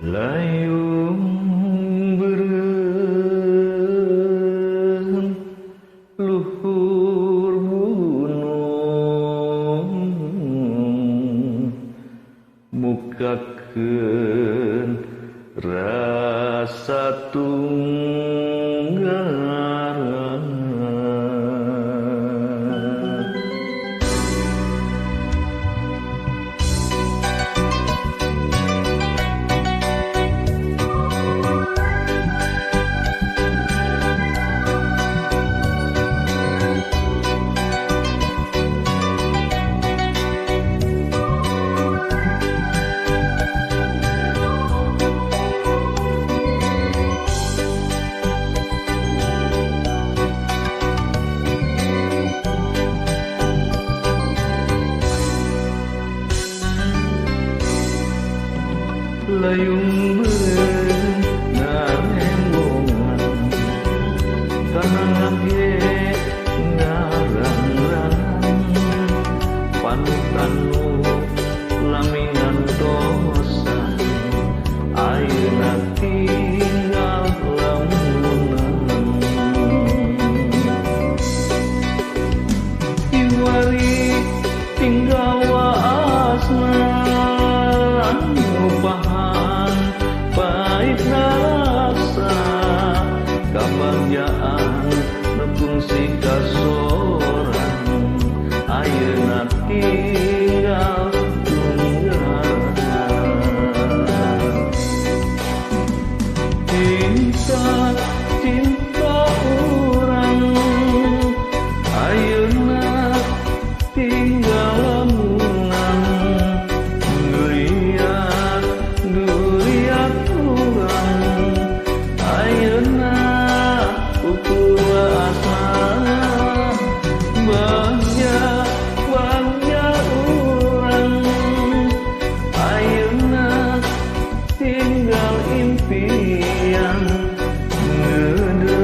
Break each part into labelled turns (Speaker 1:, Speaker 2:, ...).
Speaker 1: Layung beureum luhur gunung mukakeun rasa tunggaran. Layung beureum ngarembongan kana ge ngarang-rang panutan nu lami ngantosan ayeuna tinggal lamunan. Kiwari tinggal waasna ngupahan pahit rasa kabagjaan nu kungsi kasorang ayeuna tinggal tunggaran. Cinta cinta urang ayeuna tinggal lamunan duriat duriat urang ayeuna ukur asa bagja bagja urang ayeuna tinggal impian ngede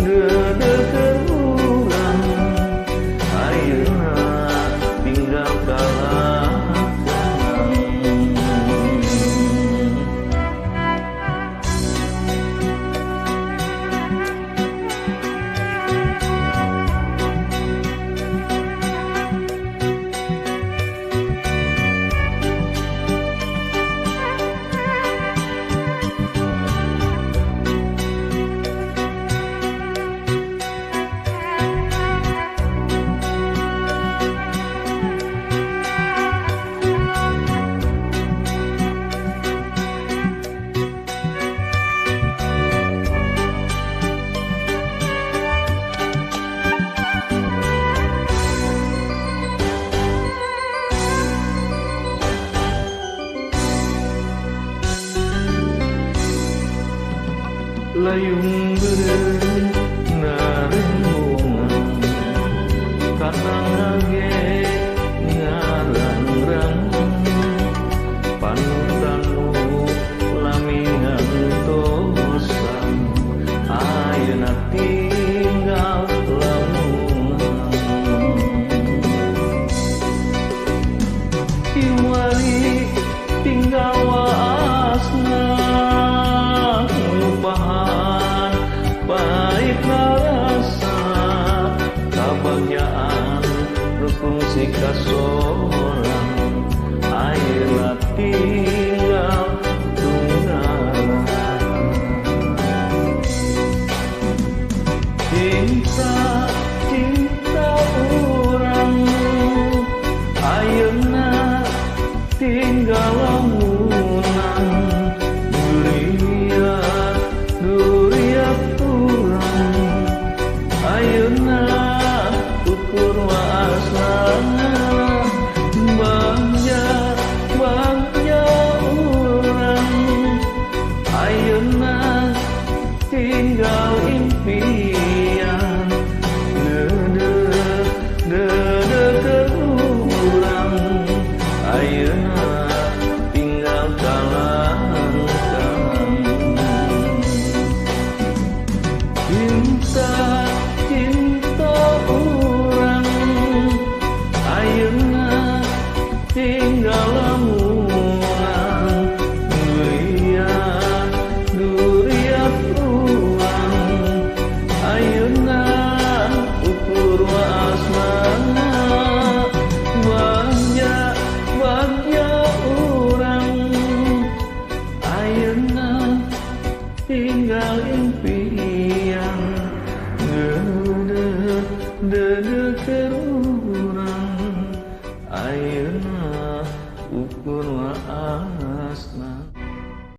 Speaker 1: ngede keur urang ayeuna tinggal kalakon. Layung beureum narembongan kana ge ngarang-rang panutan nu lami ngantosan ayeuna tinggal lamunan. Kiwari tinggal waasna ngupahan pahit rasa kabagjaan nu kungsi kasorang ayeuna tinggal tunggaran. Cinta cinta urang ayeuna tinggal lamunan duriat duriat urang ayeuna ukur waasna. Dede